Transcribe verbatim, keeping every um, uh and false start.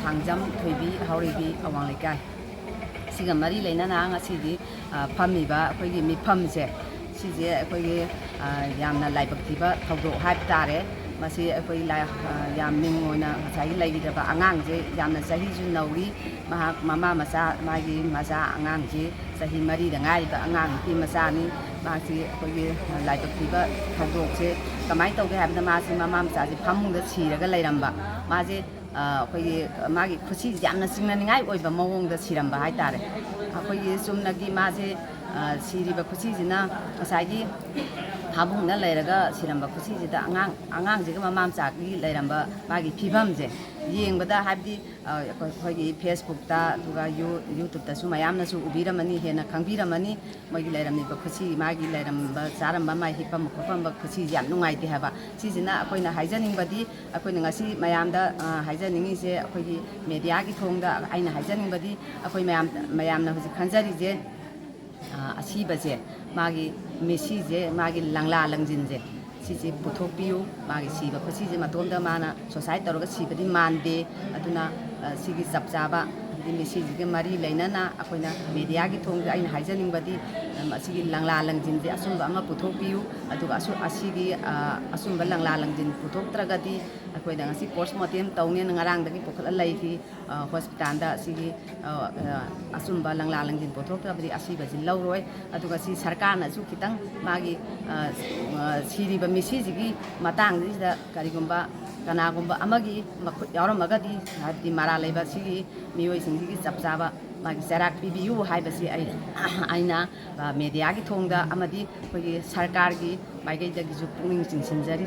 ꯀꯥꯡꯖꯝ ꯊꯣꯏꯕꯤ ꯍꯥꯎꯔꯩꯕꯤ ꯑꯋꯥꯡ ꯂꯩꯀꯥꯏ꯫ ꯁꯤꯒ ꯃꯔꯤ ꯂꯩꯅꯅ ꯉꯁꯤꯗꯤ, ꯑ, ꯐꯝꯃꯤꯕ ꯑꯩꯈꯣꯏꯒꯤ ꯃꯤꯐꯝꯁꯦ, ꯁꯤꯁꯦ ꯑꯩꯈꯣꯏꯒꯤ, ꯑ, ꯌꯥꯝꯅ ꯂꯥꯏꯕꯛ ꯊꯤꯕ ꯊꯧꯗꯣꯛ ꯍꯥꯏꯕ ꯇꯥꯔꯦ꯫ ꯃꯁꯤ ꯑꯩꯈꯣꯏ ꯂꯥꯏ-, ꯑ, ꯌꯥꯝ ꯃꯤꯡ ꯑꯣꯏꯅ ꯉꯁꯥꯏꯒꯤ ꯂꯩꯈꯤꯗ꯭ꯔꯕ ꯑꯉꯥꯡꯁꯦ ꯌꯥꯝꯅ ꯆꯍꯤꯁꯨ ꯅꯧꯔꯤ꯫ ꯃꯍꯥꯛ ꯃꯃꯥ ꯃꯆꯥ, ꯃꯥꯒꯤ ꯃꯆꯥ ꯑꯉꯥꯡꯁꯤ ꯆꯍꯤ ꯃꯔꯤꯗ ꯉꯥꯏꯔꯤꯕ ꯑꯉꯥꯡ ꯅꯨꯄꯤ ꯃꯆꯥꯅꯤ꯫ ꯃꯍꯥꯛꯁꯤ ꯑꯩꯈꯣꯏꯒꯤ ꯂꯥꯏꯕꯛ ꯊꯤꯕ ꯊꯧꯗꯣꯛꯁꯦ ꯀꯃꯥꯏꯅ ꯇꯧꯒꯦ ꯍꯥꯏꯕꯗ, ꯃꯥꯁꯤ ꯃꯃꯥ ꯃꯆꯥꯁꯤ ꯐꯃꯨꯡꯗ ꯁꯤꯔꯒ ꯂꯩꯔꯝꯕ꯫ ꯃꯥꯁꯦ, ꯑ, ꯑꯩꯈꯣꯏꯒꯤ ꯃꯥꯒꯤ ꯈꯨꯠꯁꯤꯁꯦ ꯌꯥꯝꯅ ꯆꯤꯡꯅꯅꯤꯡꯉꯥꯏ ꯑꯣꯏꯕ ꯃꯑꯣꯡꯗ ꯁꯤꯔꯝꯕ ꯍꯥꯏꯇꯥꯔꯦ꯫ ꯑꯩꯈꯣꯏꯒꯤ ꯆꯨꯝꯅꯒꯤ ꯃꯥꯁꯦ, ꯑ, ꯁꯤꯔꯤꯕ ꯈꯨꯠꯁꯤꯁꯤꯅ ꯉꯁꯥꯏꯒꯤ ꯐꯃꯨꯡꯗ ꯂꯩꯔꯒ ꯁꯤꯔꯝꯕ ꯈꯨꯠꯁꯤꯁꯤꯗ ꯑꯉꯥꯡ, ꯑꯉꯥꯡꯁꯤꯒ ꯃꯃꯥ ꯃꯆꯥꯒꯤ ꯂꯩꯔꯝꯕ ꯃꯥꯒꯤ ꯐꯤꯕꯝꯁꯦ ꯌꯦꯡꯕꯗ, ꯍꯥꯏꯕꯗꯤ, ꯑ, ꯑꯩꯈꯣꯏ-, ꯑꯩꯈꯣꯏꯒꯤ Facebookꯇ, ꯑꯗꯨꯒ ꯌꯨ-, YouTubeꯇꯁꯨ ꯃꯌꯥꯝꯅꯁꯨ ꯎꯕꯤꯔꯝꯃꯅꯤ, ꯍꯦꯟꯅ ꯈꯪꯕꯤꯔꯝꯃꯅꯤ꯫ ꯃꯣꯏꯒꯤ ꯂꯩꯔꯝꯃꯤꯕ ꯈꯨꯠꯁꯤ, ꯃꯥꯒꯤ ꯂꯩꯔꯝꯕ, ꯆꯥꯔꯝꯕ, ꯃꯥꯏ ꯍꯤꯞꯄꯝꯕ ꯈꯣꯠꯄꯝꯕ ꯈꯨꯠꯁꯤꯁꯦ ꯌꯥꯝ ꯅꯨꯡꯉꯥꯏꯇꯦ ꯍꯥꯏꯕ꯫ ꯁꯤꯁꯤꯅ ꯑꯩꯈꯣꯏꯅ ꯍꯥꯏꯖꯅꯤꯡꯕꯗꯤ, ꯑꯩꯈꯣꯏꯅ ꯉꯁꯤ ꯃꯌꯥꯝꯗ, ꯑ, ꯍꯥꯏꯖꯅꯤꯡꯉꯤꯁꯦ, ꯑꯩꯈꯣꯏꯒꯤ mediaꯒꯤ ꯊꯣꯡꯗ ꯑꯩꯅ ꯍꯥꯏꯖꯅꯤꯡꯕꯗꯤ, ꯑꯩꯈꯣꯏ ꯃꯌꯥꯝ, ꯃꯌꯥꯝꯅ ꯍꯧꯖꯤꯛ ꯈꯟꯖꯔꯤꯁꯦ, ꯑ, ꯑꯁꯤꯕꯁꯦ, ꯃꯥꯒꯤ ꯃꯤꯠꯁꯤꯁꯦ, ꯃꯥꯒꯤ ꯂꯪꯂꯥ ꯂꯪꯖꯤꯟꯁꯦ, ꯁꯤꯁꯦ ꯄꯨꯊꯣꯛꯄꯤꯌꯨ꯫ ꯃꯥꯒꯤ ꯁꯤꯕ ꯈꯨꯠꯁꯤꯁꯦ ꯃꯇꯣꯝꯇ ꯃꯥꯅ suicide ꯇꯧꯔꯒ ꯁꯤꯕꯗꯤ ꯃꯥꯟꯗꯦ꯫ ꯑꯗꯨꯅ, ꯑ, ꯁꯤꯒꯤ ꯆꯞ ꯆꯥꯕ, ꯍꯥꯏꯗꯤ ꯃꯤꯠꯁꯤꯁꯤꯒ ꯃꯔꯤ ꯂꯩꯅꯅ ꯑꯩꯈꯣꯏꯅ mediaꯒꯤ ꯊꯣꯡꯗ ꯑꯩꯅ ꯍꯥꯏꯖꯅꯤꯡꯕꯗꯤ, ꯑꯝ, ꯑꯁꯤꯒꯤ ꯂꯪꯂꯥ ꯂꯪꯖꯤꯟꯁꯦ ꯑꯆꯨꯝꯕ ꯑꯃ ꯄꯨꯊꯣꯛꯄꯤꯌꯨ꯫ ꯑꯗꯨꯒ ꯑꯁꯨ-, ꯑꯁꯤꯒꯤ, ꯑ, ꯑꯆꯨꯝꯕ ꯂꯪꯂꯥ ꯂꯪꯖꯤꯟ ꯄꯨꯊꯣꯛꯇ꯭ꯔꯒꯗꯤ ꯑꯩꯈꯣꯏꯗ ꯉꯁꯤ postmortem ꯇꯧꯅꯦꯅ ꯉꯔꯥꯡꯗꯒꯤ ꯄꯨꯈꯠꯂ ꯂꯩꯈꯤ꯫ ꯑ, hospitalꯗ ꯑꯁꯤꯒꯤ, ꯑ, ꯑ, ꯑꯆꯨꯝꯕ ꯂꯪꯂꯥ ꯂꯪꯖꯤꯟ ꯄꯨꯊꯣꯛꯇ꯭ꯔꯕꯗꯤ ꯑꯁꯤꯕꯁꯤ ꯂꯧꯔꯣꯏ꯫ ꯑꯗꯨꯒ ꯁꯤ ꯁꯔꯀꯥꯔꯅꯁꯨ ꯈꯤꯇꯪ ꯃꯥꯒꯤ, ꯑ, ꯑ, ꯁꯤꯔꯤꯕ ꯃꯤꯁꯤꯁꯤꯒꯤ ꯃꯇꯥꯡꯁꯤꯗ ꯀꯔꯤꯒꯨꯝꯕ ꯀꯅꯥꯒꯨꯝꯕ ꯑꯃꯒꯤ ꯃꯈꯨꯠ ꯌꯥꯎꯔꯝꯃꯒꯗꯤ, ꯍꯥꯏꯕꯗꯤ ꯃꯔꯥꯜ ꯂꯩꯕ ꯁꯤꯒꯤ ꯃꯤꯑꯣꯏꯁꯤꯡꯁꯤꯒꯤ ꯆꯞ ꯆꯥꯕ ꯃꯥꯒꯤ ꯆꯩꯔꯥꯛ ꯄꯤꯕꯤꯌꯨ ꯍꯥꯏꯕꯁꯤ ꯑꯩ, ꯑꯩꯅ, ꯑ, mediaꯒꯤ ꯊꯣꯡꯗ ꯑꯃꯗꯤ ꯑꯩꯈꯣꯏꯒꯤ ꯁꯔꯀꯥꯔꯒꯤ ꯃꯥꯏꯀꯩꯗꯒꯤꯁꯨ ꯄꯨꯛꯅꯤꯡ ꯆꯤꯡꯁꯤꯟꯖꯔꯤ꯫